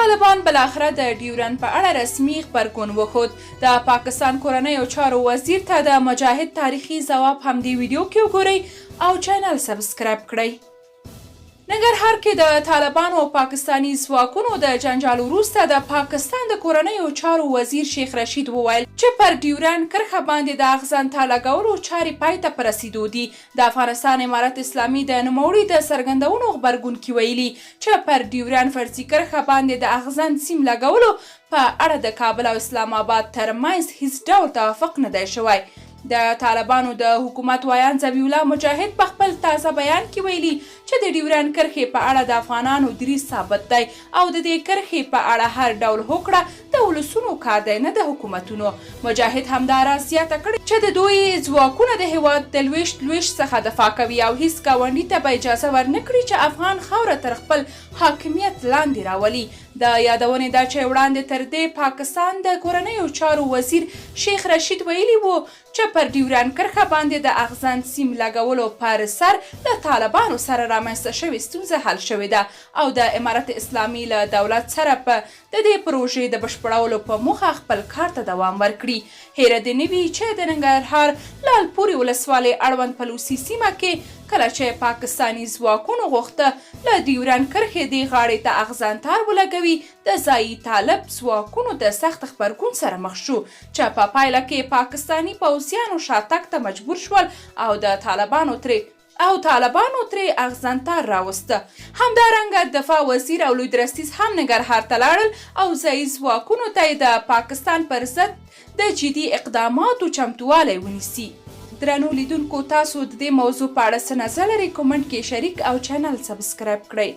طالبان بالاخره د ډیورند په اړه رسمي غبرګون وښود. د پاکستان کورنیو چارو وزیر ته د مجاهد تاریخي ځواب همدې ویډیو کې وګورئ او چینل سبسکرایب کړئ. ننګرهار کې د طالبانو او پاکستاني ځواکونو د جنجال وروسته د پاکستان د کورنیو چارو وزیر شیخ رشید وویل چې پر ډیورنډ کرښه باندې د اغزن تار لګولو چارې پای ته په رسیدو دي. د افغانستان امارت اسلامي د نوموړي د څرګندونو غبرګون کې ویلي چې پر ډیورنډ فرضي کرښه باندې د اغزن سیم لګولو په اړه د کابل او اسلام اباد ترمنځ هیڅ ډول توافق نه دی شوی. د طالبانو د حکومت ویاند ذبیح الله مجاهد په خپل تازه بیان کې ویلي چې د ډیورنډ کرښې په اړه د افغانانو دریځ ثابت دی او د دې کرښې په اړه هر ډول هوکړه د ولسونو کار دی نه د حکومتونو. مجاهد همدا راز زیاته کړې چې د دوی ځواکونه د هېواد د لوېشت لوېشت څخه دفاع کوي او هیڅ ګاونډي ته به اجازه ورنکړي چې افغان خاوره تر خپل حاکمیت لاندې راولي. د یادونې ده چې وړاندې تر دې پاکستان د کورنیو چارو وزیر شیخ رشید ویلي وو چې پر ډیورنډ کرښه باندې د اغزن سیم لګولو پر سر له طالبانو سره رامنځته شوې ستونزه حل شوې ده او د امارت اسلامي له دولت سره په د دې پروژې د بشپړولو په موخه خپل کار ته دوام ورکړي. هېره دې نه وي چې د ننګرهار لالپورې ولسوالۍ اړوند پلوسي سیمه کې کله چې پاکستاني ځواکونو غوښته له ډیورنډ کرښې دې غاړې ته اغزن تار ولګوي، د ځايي طالب ځواکونو د سخت غبرګون سره مخ شو چې په پایله کې پاکستاني پوځیانو شاتګ ته مجبور شول او د طالبانو ترې او طالبانو ترې اغزن تار راوسته. همدارنګه دفاع وزیر او لوی درستیز هم ننګرهار ته لاړل او ځايي ځواکونو ته یې د پاکستان پر ضد د جدي اقداماتو چمتووالی ونیسي. درنو لیدونکو تاسو ددې موضوع په اړه څه نظر لرئ کومنټ کې شریک او چینل سبسکرایب کړئ.